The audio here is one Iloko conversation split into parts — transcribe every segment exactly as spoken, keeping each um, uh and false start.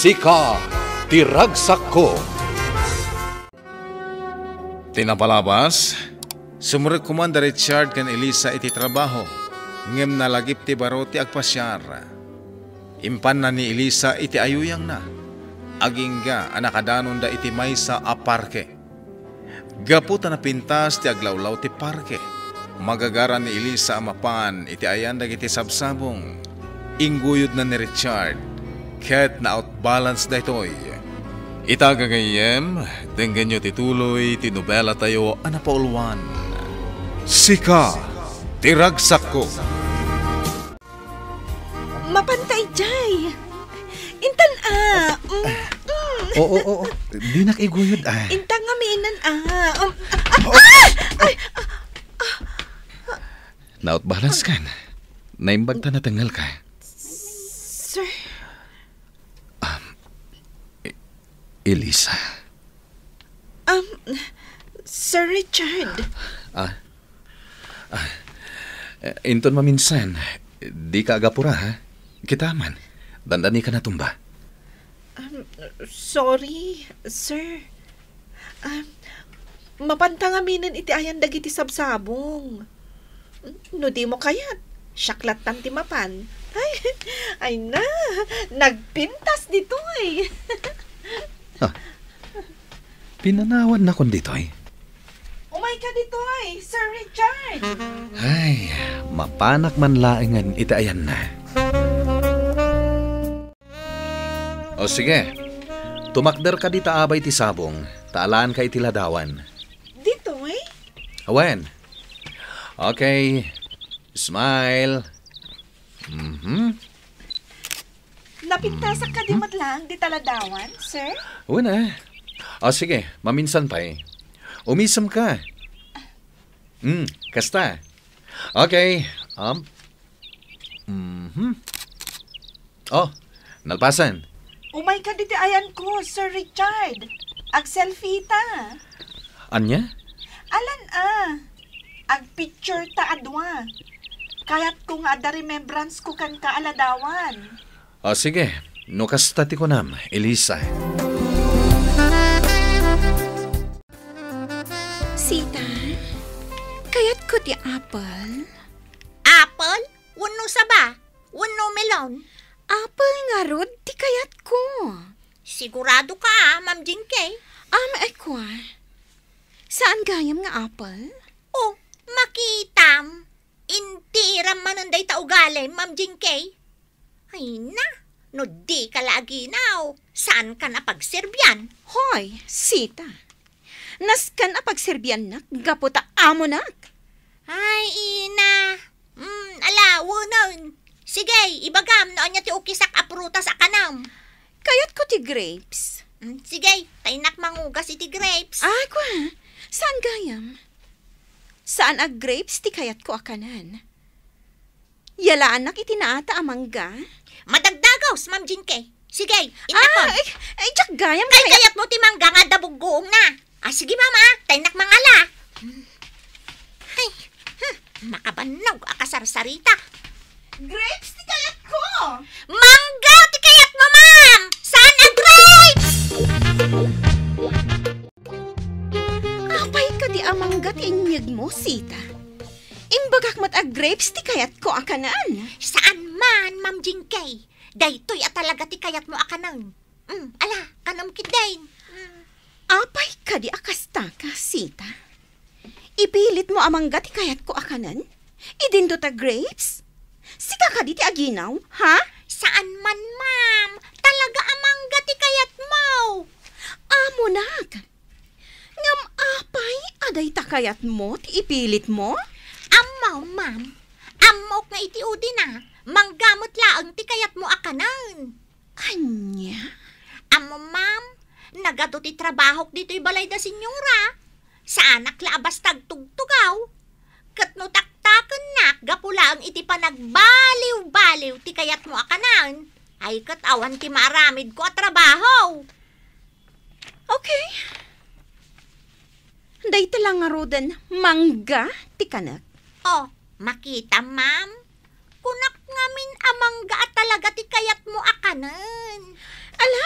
Sika ti ragsakko. Ti napalabas, sumrek koma da Richard ken Elisa iti trabaho, ngem nalagip ti baro ti agpasiar. Impanna ni Elisa iti ayuyangna, agingga a nakadanonda iti maysa a parke. Gapu ta napintas ti aglawlaw ti parke, magagara ni Elisa a mapan iti ayan dagiti sabsabong. Ingguyodna ni Richard, ket na-outbalance daytoy. Ita, gagayyem, denggenyo ti tuloy ti nobelatayo a napauluan, Sika ti Ragsakko. Mapanta idiay. Intan, ah. Mm, mm. Oo, oo. Dinak iguyod, ah. Intan nga miinan, ah. Um, ah, ah, ay, ah, ah. Na-outbalance kan. Naimbag ta natengngelka. Sir. Um, E-, Elisa. Um, Sir Richard. Ah. Ah. Eh, inton maminsan, dika agapura, ha? Kita man. Dandani ka natumba. Um, sorry, sir. Um, mapanta ngamin iti ayan dagiti sabsabong. No dimo kayat, siak lattan ti mapan. Ay, ay na, nagpintas ditoy. Ah, pinanawan nakon ditoy. Umayka ditoy, Sir Richard. Ay, mapanak man laengen iti ayanna. O sige, tumakderka dita abay ti sabong, ta alaanka iti ladawan. Ditoy? Awen. Okay. Smile. Mhm. Napintasak kadi met laeng dita ladawan, sir? Wen a. O sige, maminsan pay. Umisem ka. Hmm, kasta. Okay. Um. Mhm. Oh, nalpasen. Umayka diti ayanko, Sir Richard. Agselfie ta. Ania? Alan a. Agpicture ta a dua. Kayatko nga adda remembrance ko kenka a ladawan. O, sige. No kasta ti kunam, Elisa. Sita, kayatko ti apple. Apple? Wenno saba? Wenno melon? Apple ngarud ti kayatko. Sigurado ka, Ma'am Jinky? Um, ekwa. Saan gayam nga apple? Oh, makitam. Intiram manen dayta ugalim, Ma'am Jinky. Ay na, no dika la aginaw, saankan a pagserbian. Hoy, Sita. Nasken a pagserbiannak gapu ta amonak. Ay, ina. Mm, ala, wenen. Sige, ibagam no ania ti ukisak a prutas a kanam. Kayatko ti grapes. Mm, sige, ta innak mangugas iti grapes. Ah, kua. Saan gayam? Saan a grapes ti kayatko a kanen. Yalaannak iti naata a mangga? Madagdagus, Ma'am Jinky. Sige, innakon. Ah, ay, ay, diak gayam. Kay kayat- kayatmo ti mangga nga adda buggoongna. Ah, sige, Mama, ta innak mangala. Ay, hmm, makabannog a kasarsarita. Grapes ti kayatko! Mangga ti kayatmo, Ma'am! Saan a grapes? Apay kadi a mangga ti inyegmo, Sita? Imbagak met a grapes ti kayatko a kanen. Saan man, Ma'am Jinky. Daytoy a talaga ti kayatmo a kanen. Mm, ala, kanem ketdin. Mm. Apay kadi a kastaka, Sita? Ipilitmo a mangga ti kayatko a kanen? Idinto ta grapes? Sika kadi ti aginaw, ha? Saan man, ma'am. Talaga a mangga ti kayatmo. Amonak. Ngem apay a dayta kayatmo ti ipilitmo? Ammom, ma'am. Ammok nga iti udina, mangga met laeng ti kayatmo a kanen. Ania? Ammom, ma'am, nagadu ti trabahok ditoy balay da senyora. Saanak la a basta agtugtugaw. Ket no taktakennak gapu laeng iti panagbaliwbaliw ti kayatmo a kanen, ay ket awan ti maaramidko a trabaho. Okay. Dayta la ngaruden mangga ti kanek. Oh, makita, ma'am. Kunak ngamin a mangga a talaga ti kayatmo a kanen. Ala,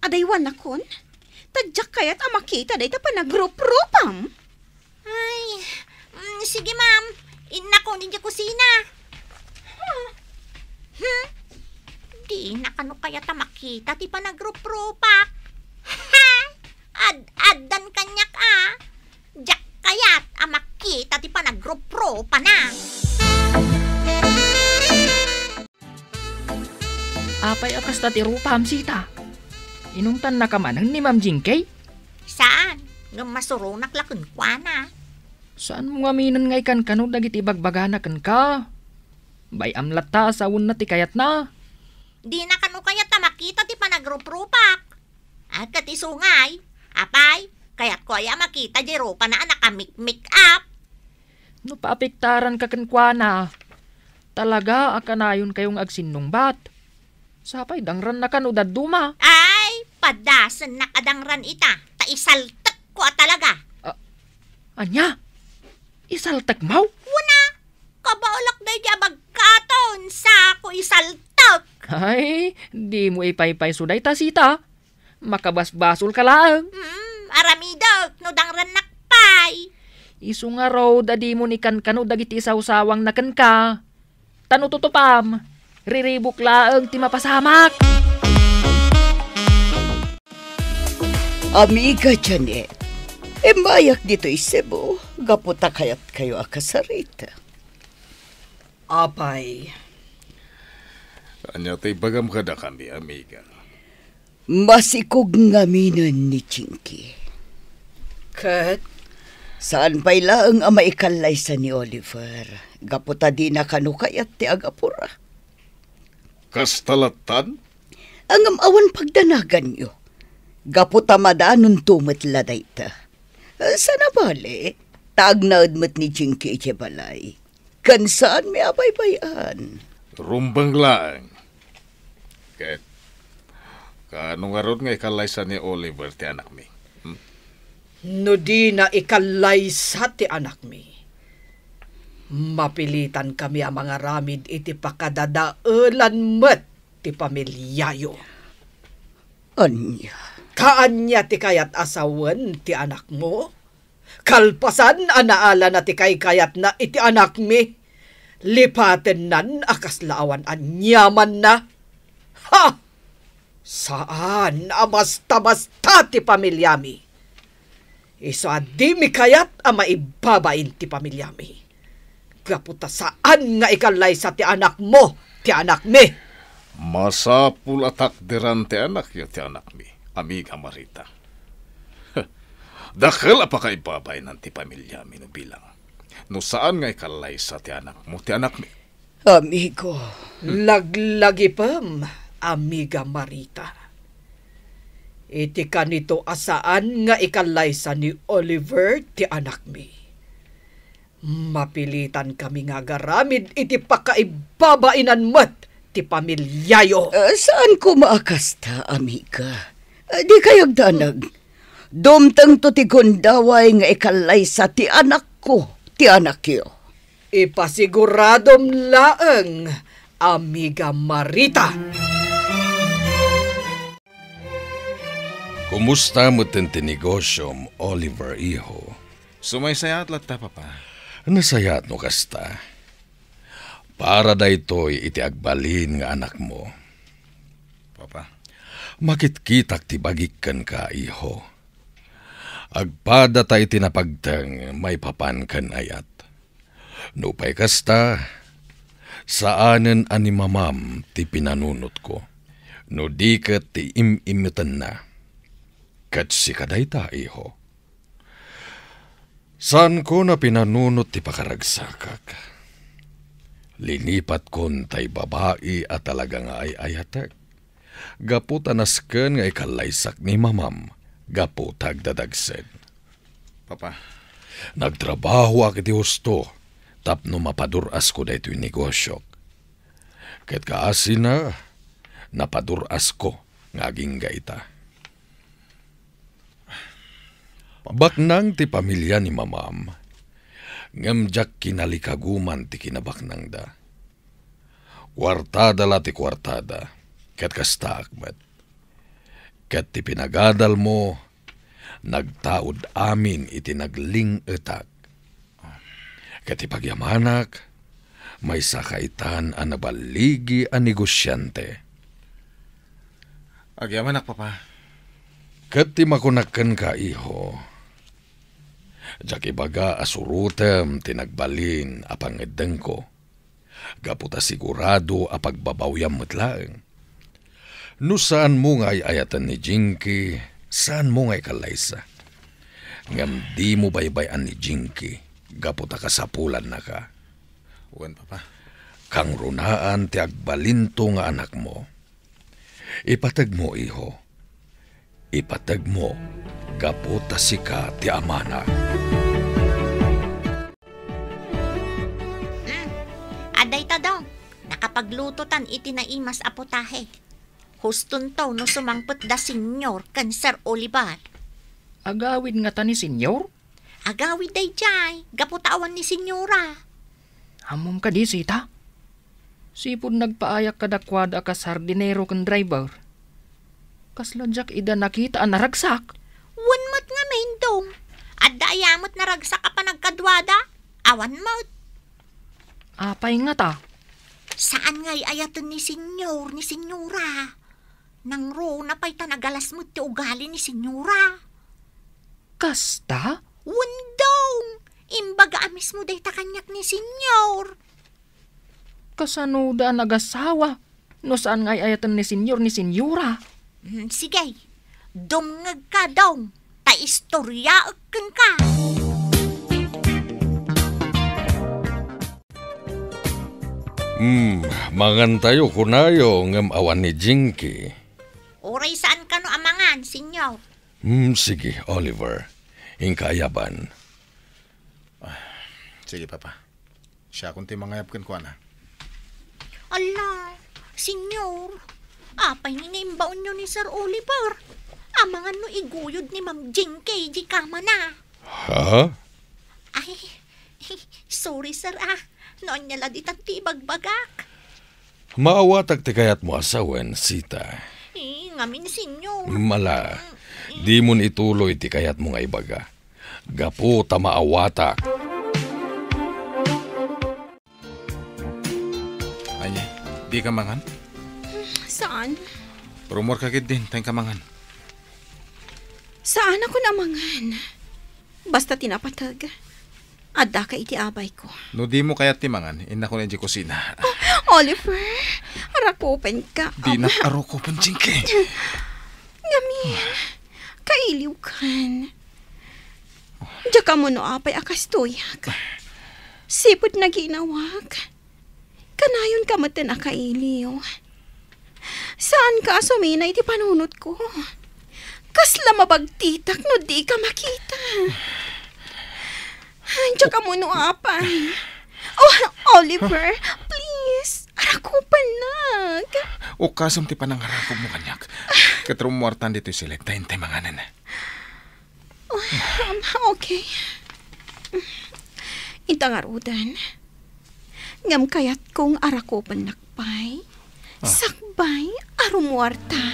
Adaywanakon? Ta diak kayat a makita dayta panagruprupam. Ay, mm, sige, ma'am. Innakon idiay kusina. Hmm? Dina kano kayat a makita ti panagruprupak. Ad-addan kaniak a. Diak kayat a makita ti panagruprupana. Apay a kasta ti rupam, Sita? Inungtannaka manen ni Ma'am Jinky? Saan, ngem masuronak la kenkuana. Saanmo ngaminen nga ikankano dagiti ibagbagana kenka? Bay-am latta a sawenna ti kayatna. Dina kano kayat a makita ti panagruprupak. A, ket isu ngay, apay, kayatko aya a makita diay rupana a nakamikmikap. No paapektaranka kenkuana, talaga a kanayonkayo nga agsinnungbat. Sapay dangrannaka no dadduma. Ay, padasennak a dangran ita, ta isaltekko a talaga. A-, ania? Isaltekmo? Wen a, kabaelak daydi a bagkaton, sako isaltek. Ay, dimo ipaypayso dayta, Sita. Makabasbasolka laeng. Hmm, aramidek no dangrannak pay. Isu ngarud a dimo ikankano dagiti isawsawangna kenka. Ta no tutupam, riribuk laeng ti mapasamak. Amiga Janet, immayak ditoy Cebu, gapu ta kayatkayo a kasarita. Apay. Ania ti ibagam kadakami, amiga? Masikog ngaminen ni Jinky. Ket? Saan pay laeng a maikallaysa ni Oliver, gapu ta dina kano kayat ti agapura. Kasta lattan? Ngem awan pagdanaganyo. Gapu ta madanonto met la dayta. Saan a bale, ta agnaed met ni Jinky idiay balay. Ken saanmi a baybay-an. Rumbeng laeng. Ket, kaano ngarud nga ikallaysa ni Oliver ti anakmi? Hmm? No dina ikallaysa ti anakmi, mapilitankami a mangaramid iti pakadadaelan met ti pamiliayo. Ania? Ta ania ti kayat a sawen ti anakmo? Kalpasan a naalana ti kaykayatna iti anakmi, lipatennan a kasla awan aniamanna. Ha! Saan a basta-basta ti pamiliami. Isu a dimi kayat a maibabain ti pamiliami. Gapu ta saan nga ikallaysa ti anakmo ti anakmi. Masapul a takderan ti anakyo ti anakmi, Amiga Marita. Dakkel a pakaibabainan ti pamiliami no bilang. No saan nga ikallaysa ti anakmo ti anakmi. Amigo. Laglagipem, Amiga Marita. Iti kanito a saan nga ikallaysa ni Oliver ti anakmi. Mapilitankami nga agaramid iti pakaibabainan met ti pamiliayo. Ah, saan koma a kasta, amiga. Ah, dikay agdanag. Dumtengto ti gundaway nga ikallaysa ti anakko, ti anakyo. Ipasiguradom laeng, Amiga Marita. Kumusta metten ti negosiom, Oliver, iho? Sumaysayaat latta, Papa. Nasayaat no kasta. Para daytoy iti agbalin nga anakmo. Papa. Makitkitak ti bagik kenka, iho. Agpadata iti napagteng maipapan ken ayat. Nupay kasta, saanen a ni mamam ti pinanunotko, no di ket ti im-immetenna. Ket sika dayta, iho. Saanko a pinanunot ti pakaragsakak. Linipatkon tay babai a talaga nga ay-ayatek. Gapu ta nasken nga ikallaysak ni mamam gapu ta agdadagsed. Papa. Nagtrabahoak iti husto tapno mapadur-asko daytoy negosiok. Ket kaasina, napadur-asko nga agingga ita. Baknang ti pamilia ni mamam, ngem diak kinalikaguman ti kinabaknangda. Kuartada la ti kuartada, ket kastaak met. Ket ti pinagadalmo, nagtaud amin iti nagling-etak. Ket ti pagyamanak, maysaka itan a naballigi a negosiante. Agyamanak, Papa. Ket ti makunak kenka, iho, diak ibaga a surotem ti nagbalin a pangngeddengko, gapu ta sigurado a pagbabawiam met laeng. No saanmo nga ay-ayaten ni Jinky, saanmo nga ikallaysa. Ngem dimo baybay-an ni Jinky gapu ta kasapulannaka. Wen, Papa. Kangrunaan ti agbalinto nga anakmo. Ipategmo, iho. Ipategmo gapu ta sika ti amana. Hmm. Adda ita, Dong. Nakapaglutotan iti naimas a putahe. Hustonto no sumangpet da Senyor ken Sir Oliver. Agawid ngata ni Senyor? Agawid daydiay, gapu ta awan ni Senyora. Ammom kadi, Sita? Sipud nagpaayak kadakuada a kas hardinero ken driver, kasla diak ida nakita a naragsak. Wen met ngamin, Dong. Adda aya met naragsak a panagkaduada? Awan met. Apay ngata? Saan nga ay-ayaten ni Senyor, ni Senyora. Nangruna pay ta nagalas met ti ugali ni Senyora. Kasta? Wen, Dong. Imbaga a mismo dayta kaniak ni Senyor. Kasano da a nagasawa no saan nga ay-ayaten ni Senyor ni Senyora? Hmm, sige. Dumngegka, Dong, ta istoryaek kenka. Hmm, mangantayo kunayo ngem awan ni Jinky. Uray saan kano a mangan, Senyor. Hmm, sige, Oliver. Inka ayaban. Ah, sige, Papa. Siakon ti mangayab kenkuana. Ala, Senyor, apay nga imbaonyo ni Sir Oliver? Amangan no iguyod ni Ma'am Jinky diay kamana. Ha? Ay, sorry, sir, ah. No ania la ditan ti ibagbagak. Maawatak ti kayatmo a sawen, Sita. Eh, ngamin, Senyor. Mala, dimon ituloy ti kayatmo nga ibaga. Gapu ta maawatak. Ania, dika mangan? Saan? Rumuarka ketdin, ta inka mangan. Saan a kun a mangan? Basta ti napateg, addaka iti abayko. No dimo kayat ti mangan, innakon idiay kusina. Oh, Oliver, arakupenka. Dinak arukupen, Jinky. Ngamin, kailiwkan. Diak ammo no apay a kastoyak. Sipud naginawak, kanayonka metten a kailiw. Saanka a sumina iti panunotko. Kasla mabagtitak no dika makita. Diak ammo no apay. Oh, Oliver, please, arakupennak. Ukasem ti panangarakupmo kaniak. Ket rumuartan ditoy siled ta intay manganen. Oh, um, okay. Inta ngaruden. Ngem kayatkong arakupennak pay. Ah. Sakbay a rumuarta.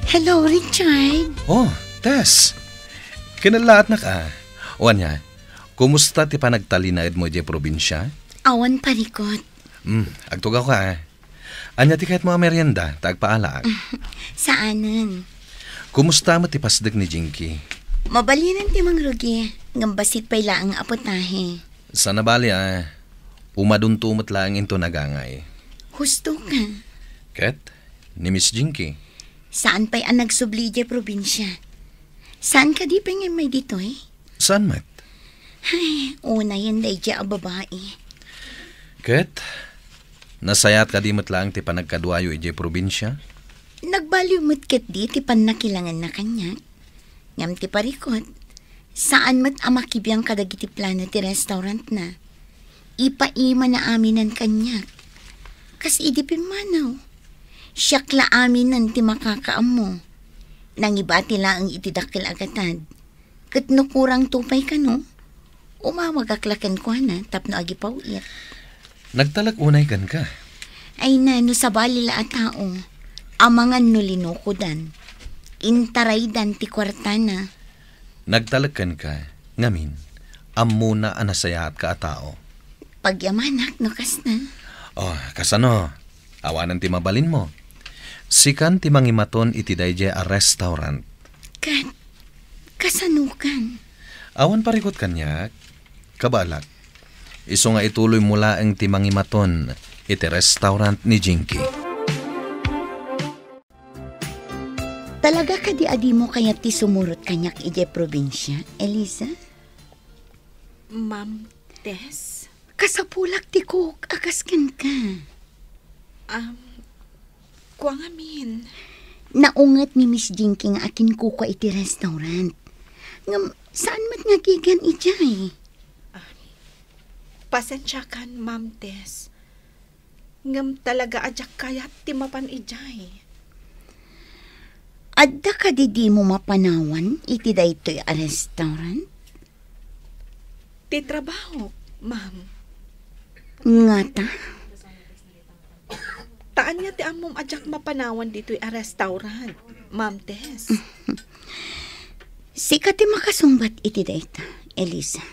Hello, Richard. Oh, Tess. Kinallaatnak, ah. O ania, kumusta ti panagtalinaedmo idiay probinsia? Awan parikot. Hmm, agtugawka, ah. Ania ti kayatmo a merienda, ta agpaalaak? Saanen. Kumusta met ti pasdek ni Jinky? Mabalinen ti mangrugi, ngem bassit pay laeng a putahe. Saan a bali, ah. Umadonto met laeng inton agangay. Husto ka. Ket, ni Miss Jinky? Saan pay a nagsubli idiay probinsia. Saan kadi pay nga immay ditoy? Saan met? Ay, unayen daydiay a babai. Ket, nasayaat kadi met laeng ti panagkaduayo idiay probinsia? Nagbaliw met ketdi ti pannakilangenna kaniak. Ngem ti parikot, saan met a makibiang kadagiti plano ti restaurantna. Ipaimana aminen kaniak. Kas idi pimmanaw, siak la aminen ti makakaammo. Nangibati laeng iti dakkel a gatad. Ket no kurangto pay kano, umawagak la kenkuana tapno agipaw-it. Nagtalek unay kenka. Ay na, no sabali la a tao, amangan no linukodan. Intaraydan ti kuartana. Nagtalek kenka, ngamin, ammona a nasayaatka a tao. Pagyamanak no kasna. Oh, kasano? Awanen ti mabalinmo. Sikan ti mangimaton iti daydiay a restaurant. Ket, kasanokan? Awan parikut kaniak, kabaelak. Isu nga ituloymo laeng ti mangimaton iti restaurant ni Jinky. Talaga kadi a dimo kayat ti sumurot kaniak idiay probinsia, Eliza? Ma'am Tess? Kasapulak ti cook a kas kenka. Um, kua ngamin. Naunget ni Miss Jinky nga akinkukua iti restaurant. Ngem saan met nga agigan idiay? Ah, pasensiakan, Ma'am Tess. Ngem talaga a diak kayat ti mapan idiay. Adda kadi dimo mapanawan iti daytoy a restaurant? Ti trabahok, ma'am. Ngata? Ta ania ti ammom a diak mapanawan ditoy a restaurant, Ma'am Tess? Sika ti makasungbat iti dayta, Eliza.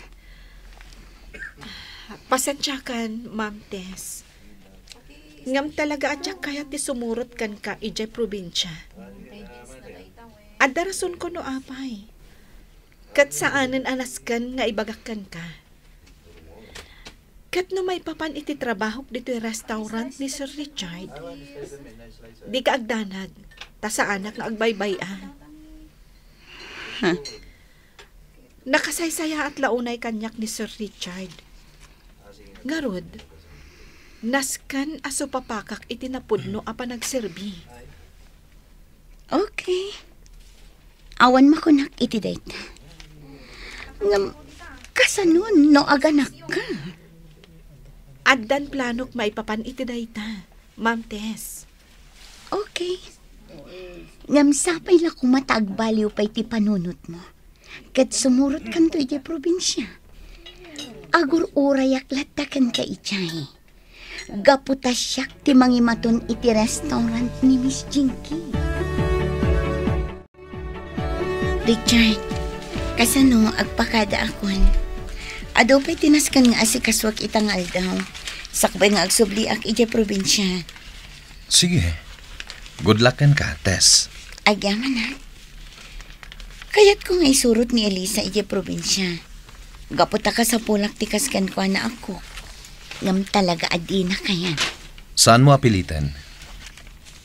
Pasensiakan, Ma'am Tess. Ngem talaga a diak kayat ti sumurot kenka idiay probinsia. Adda rasonko no apay. Ket saanen a nasken nga ibagak kenka. Ket no maipapan iti trabahok ditoy restaurant ni Sir Richard, dika agdanag, ta saanak nga agbaybay-an. Huh. Nakasaysayaat la unay kaniak ni Sir Richard. Ngarud, nasken a supapakak iti napudno a panagserbi. Okay. Awan makunak iti dayta. Ngem, kasano no aganakka? Addan planok maipapan iti dayta, Ma'am Tess. Okay. Ngem sapay la koma ta agbaliw pay ti panunotmo. Ket sumurotkanto idiay probinsia. Agur-urayak latta kenka idiay. Gapu ta siak ti mangimaton iti restaurant ni Miss Jinky. Richard, kasano, agpakadaakon? Adu pay ti nasken nga asikasuak ita nga aldaw, sakbay nga agsubliak idiay probinsia. Sige. Good luck kenka, Tess. Agyamanak. Kayatko nga isurot ni Eliza idiay probinsia. Gapu ta kasapulak ti kas kenkuana a cook. Ngem talaga a dina kayat. Saanmo a piliten?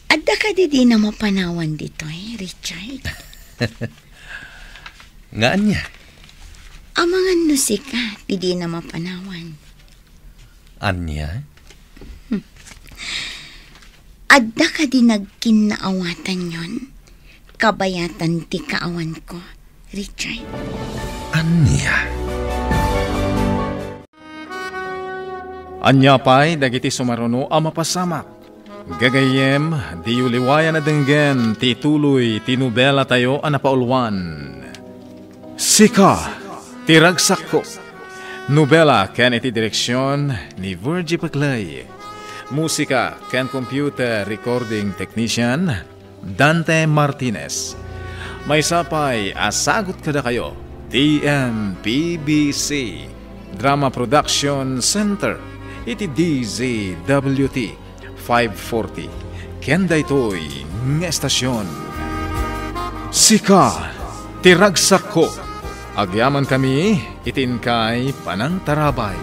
Adda kadi dina mapanawan ditoy, Richard? Nga ania? Amangan no sika ti dina mapanawan. Ania? Adda kadi nagkinnaawatanyon? Kabayatan ti kaawanko, Richard. Ania? Ania pay dagiti sumaruno a mapasamak? Gagayyem, diyo liwayan a denggen ti tuloy ti nobelatayo a napauluan, Sika ti Ragsakko. Nobela ken iti direksion ni Virgie Paclay. Musika ken computer recording technician, Dante Martinez. Maysa pay a sagut kadakayo ti M P B C Drama Production Center iti D Z W T five forty. Ken daytoy nga estasion, Sika ti Ragsakko. Agyamankami iti inkay panangtarabay.